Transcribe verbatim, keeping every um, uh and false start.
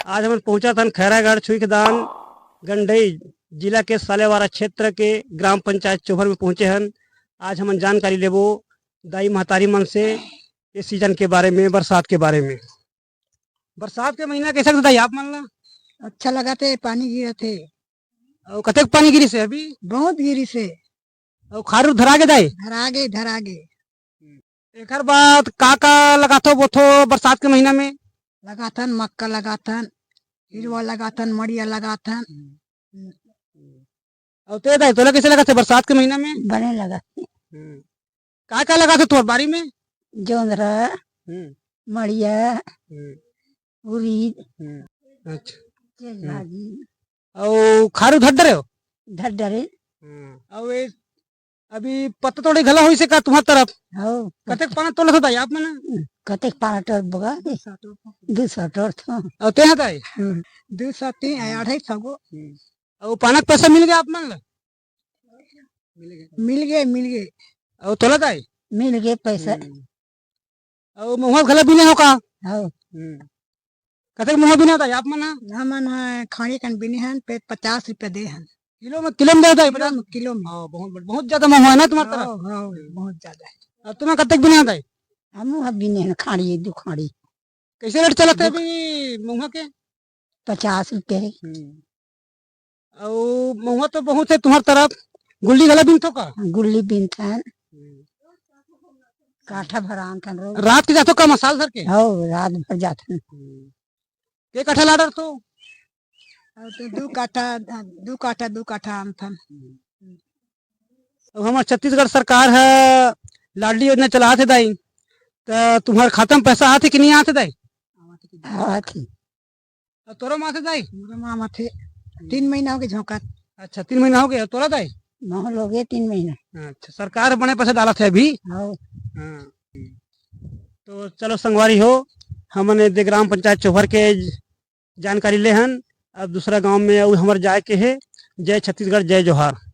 आज हमन पहुंचत हन खैरागढ़ छुईखदान गंडई जिला के सालेवारा क्षेत्र के ग्राम पंचायत चोभर में पहुंचे हन। आज हमन जानकारी लेबो दाई महतारी मन से ये सीजन के बारे में, बरसात के बारे में। बरसात के महीना कैसे लगथे दाई आप मन ला? अच्छा लगथे, पानी गिरथे। अउ कतेक पानी गिरिस हे अभी? बहुत गिरिस हे। अउ खारू धरा गे दाई? धरा गे, धरा गे। एकर बाद का का लगाथो बोथो बरसात के महीना में? लगाथन, मक्का लगाथन, हिरवा लगाथन, मड़िया लगाथन। अउ ते दाई, तोला कैसे लगथे बरसात के महीना में? बने लगथे। हम्म। का का लगाथो तोर बारी में? जोंधरा, हम्म। मड़िया, हम्म। उरीद, हम्म। अच्छा। तेज हम्म। भाजी। अउ खारू धर डरे हो? धर डरे। हम्म। अउ ये अभी पत्ता तोड़े घला होइसे का तुम्हार तरफ? हौ। कतेक पाना तोलत हो दाई आप मन? कतेक पाना तोड़ बगा? दू सौ तोड़ थो। अउ ते हा दाई? हम्म। दू सौ तीन, हम्म। अढ़ाई सौ गो। हम्म। अउ पाना के पैसा मिल गया आप मन ला? मिल गए, मिल गए। अउ तोला दाई? मिल गए पैसा। हम्म। अउ महुआ घला बिने हो का? हौ। हम्म। कतेक महुआ बिने हो दाई आप मन हा? हमन हा खाड़ी कन बिने हन, पे पचास रुपया दे हन। किलो में, किलो में दे दाई? किलो में, किलो में। हाँ, बहुत बड़-, बहुत ज्यादा महुआ है ना तुम्हार तरफ? हाँ, हाँ, बहुत ज्यादा है। अउ तुम्हें कतेक बिने हो दाई? हमू हा बिने हन खाड़ी, दू खाड़ी। कैसे रेट चलत है दू अभी महुआ के? पचास रुपया है। हम्म। अउ महुआ तो बहुत है तुम्हार तरफ, गुल्ली घला बिनथो का? गुल्ली बिनथन। हम्म। काठा भर आनथन रोज। रात के जाथो का मसाल धर के? हौ, रात भर जाथन। हम्म। के काठा ला डरथो? अउ तो दू काठा, दू काठा, दू काठा आनथन। हम्म। अब हमर छत्तीसगढ़ सरकार ह लाडली योजना चलात हे दाई, त तुम्हार खाता में पैसा आथे कि नहीं आथे दाई? आथे। अउ तोरो मा आथे दाई? मोरो मा आथे। तीन महीना हो गए झोंकत। अच्छा, तीन महीना हो गए। अउ तोला दाई? मोहल हो गए तीन महीना। अच्छा, सरकार बने पैसा डालत हे अभी। हाँ। हाँ। तो चलो संगवारी हो, हमन ए दे ग्राम पंचायत चोभर के जानकारी ले हन। अब दूसरा गांव में अउ हमर जाए के हे। जय छत्तीसगढ़, जय जोहार।